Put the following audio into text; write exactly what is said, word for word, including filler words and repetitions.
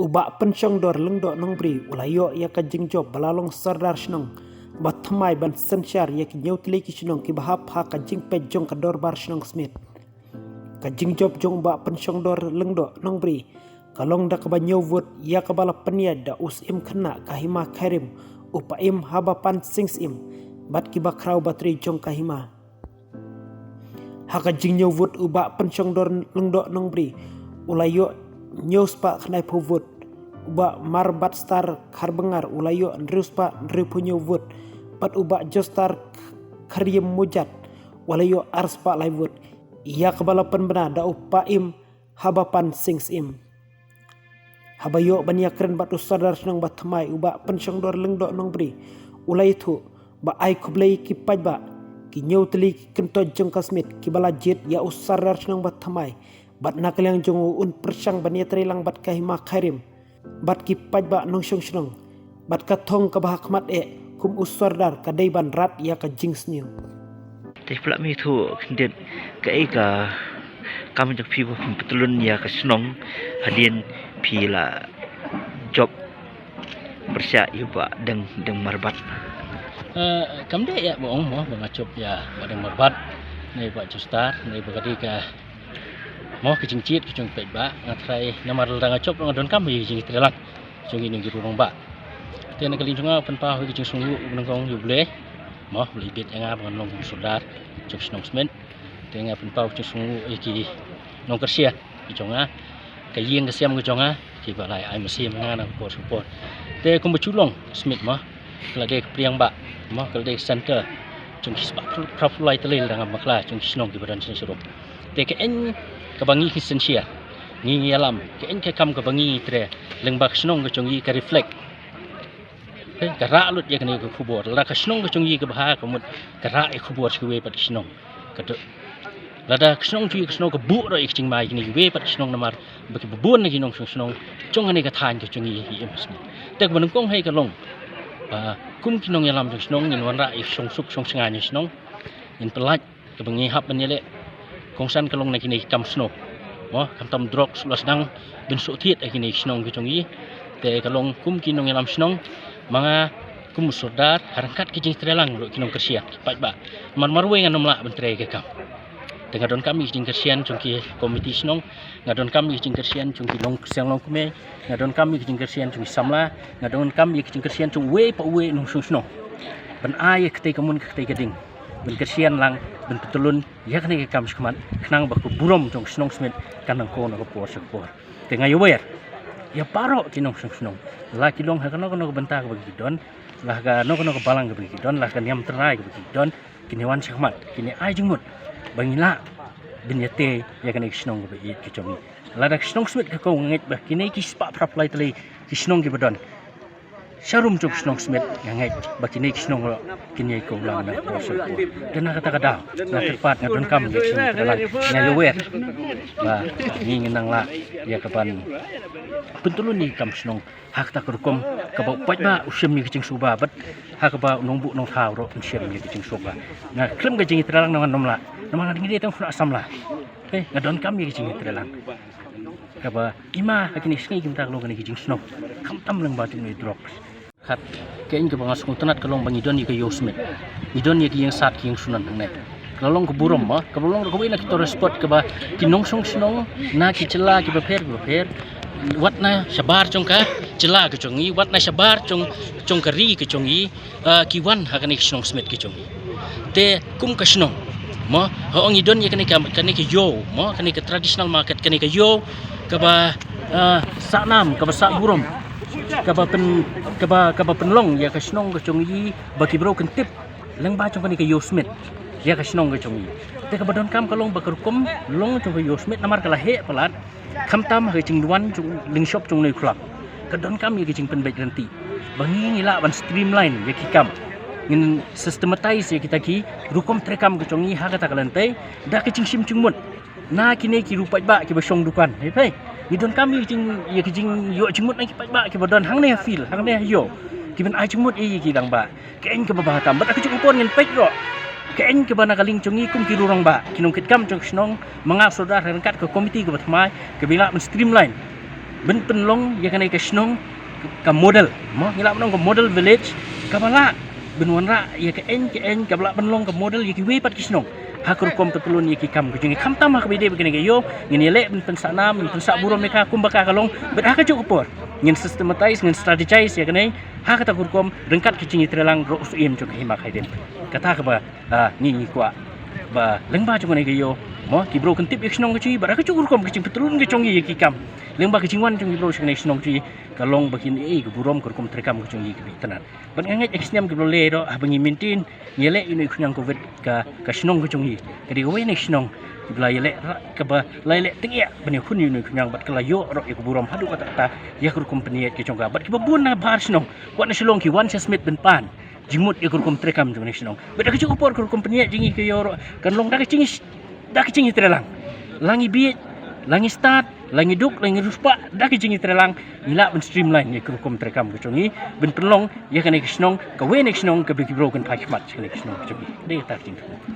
U Bah Pynshongdor Lyngdoh Nongbri u la ïoh ïa ka jingjop ba la long Sordar Shnong ba thymmai ban synshar ïa ki hynñiew tylli ki shnong kiba hap ha ka jingpeit jong ka Dorbar Shnong Smit. Ka jingjop jong u Bah Pynshongdor Lyngdoh Nongbri ka long da kaba hynñiew vote, ïa kaba la pynïaid da u Syiem Khynnah ka Hima Khyrim, u Paiem Habapan Sing Syiem, bad kiba khraw ba trei jong ka Hima. Ha ka jinghynñiew vote u Bah Pynshongdor Lyngdoh Nongbri u la ïoh hynñiew spah khyndaiphew vote. U Bah Marbat Star Kharbyngar u la ïoh hynriew spah hynriewphew hynñiew vote. Bad u Bah Jostar Kharyem Mujat u la ïoh ar spah lai vote, ïa kaba la pynbna da u Paiem Habapan Sing Syiem. Haba ïoh ban ïakren bad u Sordar Shnong ba thymmai u Bah Pynshongdor Lyngdoh Nongbri u la ïathuh ba ai khublei ki paidbah, ki hynñiew tylli ki kyntoit jong ka Smit kiba la jied ïa u Sordar Shnong ba thymmai, bad na ka liang jong u un pyrshang ban ïatreilang bad ka Hima Khyrim bad ki paidbah nongshong shnong, bad ka thong kaba ha khmat eh kum u Sordar ka dei ban rat ïa ka jingsniew. Te phi lah mih thuh khyndiat kaei ka kam jong phi ba phi pyntylun ïa ka shnong hadien phi la jop pyrshah ïa u Bah Deng, Deng Marbat. Eh, kam dei ïa ba ong mo ba nga jop ïa Bah Deng Marbat, ne Bah Jostar, ne ba ka dei ka mo ka jingjied ka jong phi ba nga trai namar lada nga jop nga donkam ïa ka jingtreilang jong ngi nongïalam rangbah. Te na ka liang jong nga pynpaw ka jingsngewnguh nyngkong ïa U Blei mo, U Blei bit ïa nga ba ngan long kum u Sordar jong shnong Smit. Te nga pynpaw ka jingsngewnguh ïa ki nongkyrshan ki jong nga, ka ïing ka sem ka jong nga kiba la ai mynsiem ïa nga na ka por sha ka por. Te kumba ju long Smit mo ka la dei ka pdiangba mo, ka la dei ka center jong ki spah phra phew lai tylli lada ngam bakla jong ki shnong kiba don sha shnong. Te kaei kaba ngi ki synshar ngi ngi ïalam, kaei ka kam kaba ngi ngi trei lyngba ka shnong ka jong ngi ka reflect. Ka rah lut ïa kane ka khubor. Lada ka shnong ka jong ngi ka bha ka mut ka rah ïa khubor sha kiwei pat ki shnong. Ka dei lada ka shnong jong ngi ka shnong ka buh ruh ïa ka jingma ïa kine kiwei pat ki shnong namar ba kiba bun na ki nongshong shnong jong kane ka thaiñ ka jong ngi ki im shnong. Te kaba nyngkong hi ka long ba kum ki nongïalam jong shnong ngin wanrah ïa ka shongsuk shongsngain jong shnong. Ngin pyllait kaba ngi hap ban ïaleh kongsan ka long na kine ki kam snow. Mo, khamtam drugs u la sdang ban shu thied ha kine ki shnong ki jong ngi. Te ka long kum ki nongïalam shnong ma nga kum u Sordar ha ryngkat ki jingtreilang ruh ki nongkyrshan ki paidbah. Mar marwei ngan ym lah ban trei ka kam. Te nga donkam ïa ki jingkyrshan jong ki komiti shnong, nga donkam ïa ki jingkyrshan jong ki nongkyrshan longkmie, nga donkam ïa ki jingkyrshan jong ki samla, nga donkam ïa ki jingkyrshan jong uwei pa uwei u nongshong shnong ban ai ïa katei ka mon katei ka ding ban kyrshan lang ban pyntylun ïa kane ka kam shakhmat khnang ba ka burom jong ka shnong Smit kan nang kong na ka por sha ka por. Te nga ïawer ïa baroh ki nongshong shnong, la ki long ha kano kano ka bynta kaba ki don, la ha kano kano ka balang kaba ki don, la ha ka niam trai kaba ki don, kine wan shakhmat, kine ai jingmut ba ngi lah ban ïatei ïa kane ka shnong kaba ïeit ka jong ngi. Lada ka shnong Smit ka kong, nga ngeit ba kine ki spah phra phew lai tylli ki shnong kiba don sharum jong ka shnong Smit, nga ngeit ba kine ki shnong ruh kin ïai kong lang na ka por sha ka por. Te na kata ka daw nga kyrpad, nga donkam ïa ka jingtreilang, nga ïawer ba ngi ngin nang lah ïa kaban pyntylun ïa ka kam shnong ha kata ka rukom kaba u paidbah u shem ïa ka jingsngewbha bad ha kaba u nongbuh nongthaw ruh un shem ïa ka jingsngewbha. Nga khlem ka jingtreilang ngan ym lah namar nga dei tang u khynnah samla. Te nga donkam ïa ka jingtreilang kaba i ma ha kine ki sngi ki mynta ka long kane ka jingsnow, khamtam lyngba jong ki drugs. Khat, kaei kaba nga sngewtynnat ka long ba ngi don ïa ka Ïew Smit, ngi don ïa ka ïing sad ka ïing sunan hangne. Ka la long ka burom mo, kaba long ruh kawei na ki tourist spot kaba ki nongshong shnong na ki jylla kiba pher kiba pher, wat na shabar jong ka jylla ka jong ngi, wat na shabar jong, jong ka ri ka jong ngi, ah, ki wan ha kane ka shnong Smit ka jong ngi. Te kum ka shnong mo, ha ong ngi don ïa kane ka, kane ka ïew mo, kane ka traditional market, kane ka ïew kaba, ah, sahnam, kaba sah burom, kaba pyn, kaba, kaba pynlong ïa ka shnong ka jong ngi ba ki briew kin tip lyngba jong kane ka Ïew Smit ïa ka shnong ka jong ngi. Te kaba donkam ka long ba ka rukom long jong ka Ïew Smit namar ka la heh palat, khamtam ha ka jingwan jong u lyngshop jong u Nongïalam, ka donkam ïa ka jingpynbeit lynti ba ngi ngi lah ban streamline ïa ki kam, ngin systematize ïa kita ki rukom treikam ka jong ngi ha kata ka lynti da ka jingshim jingmut na kine ki riew paidbah kiba shong dukan. Hei phei, ngi donkam ïa ka jing, ïa ka jingïoh jingmut na ki paidbah kiba don hangne ha field, hangne ha ïew, kiban ai jingmut ïa ki rangbah. Kaei kaba bha tam bad ha ka juh ka por ngin peit ruh kaei kaba na ka liang jong ngi kum ki riew rangbah, ki nongkitkam jong ka shnong, ma nga u sordar ryngkat ka komiti kaba thymmai, kaba lah ban streamline Ban pynlong ïa kane ka shnong ka model, mo, ngi lah ban ong ka model village, kaba lah ban wanrah ïa ka aiñ ka aiñ, kaba lah ban long ka model ïa kiwei pat ki shnong ha ka rukom pyntylun ïa ki kam ka jong ngi. Khamtam ha kaba ïadei bad kane ka ïew, ngin ïaleh ban pynsah nam, ban pynsah burom ïa ka kumba ka ka long, bad ha kajuh ka por ngin systematize, ngin strategize ïa kane ha kata ka rukom ryngkat ka jingïatreilang baroh u syiem jong ka hima ka ïadei. Kata kaba, ah, ngi ngi kwah ba lyngba jong kane ka ïew, mo, ki briew kin tip ïa ka shnong ka jong ngi bad ha kajuh ka rukom ka jingpyntylun ka jong ngi ïa ki kam, lyngba ka jingwan jong ki briew sha kane ka shnong ka jong ngi, ka long ba kin ïohi ïa ka burom ka rukom treikam ka jong ngi kaba itynnad. Bad nga ngeit ïa ka snem kaba la leit ruh, haba ngi maintain, ngi ïaleh ïa une u khñiang Covid, ka, ka shnong ka jong ngi ka dei kawei na ki shnong kiba la ïaleh ra-, kaba la ïaleh tyngeh ban ïakhun ïa une u khñiang, bad ka la ïoh ruh ïa ka burom haduh katta katta ïa ka rukom pynïaid ka jong ka. Bad kiba bun na bhar shnong wat na Shillong ki wan sha Smit ban pan jingmut ïa ka rukom treikam jong une u shnong. Bad ha kajuh ka por ka rukom pynïaid jong ngi ka ïoh ruh kan long da ka jing, da ka jingïatreilang. La ngi bieit, la ngi stad, la ngi duk, la ngi riewspah, da ka jingïatreilang ngi lah ban streamline ïa ka rukom treikam ka jong ngi, ban pynlong ïa kane ka shnong kawei na ki shnong kaba ki briew kin phai khmat sha kane ka shnong ka jong ngi. Dei kata ka jingkyrmen.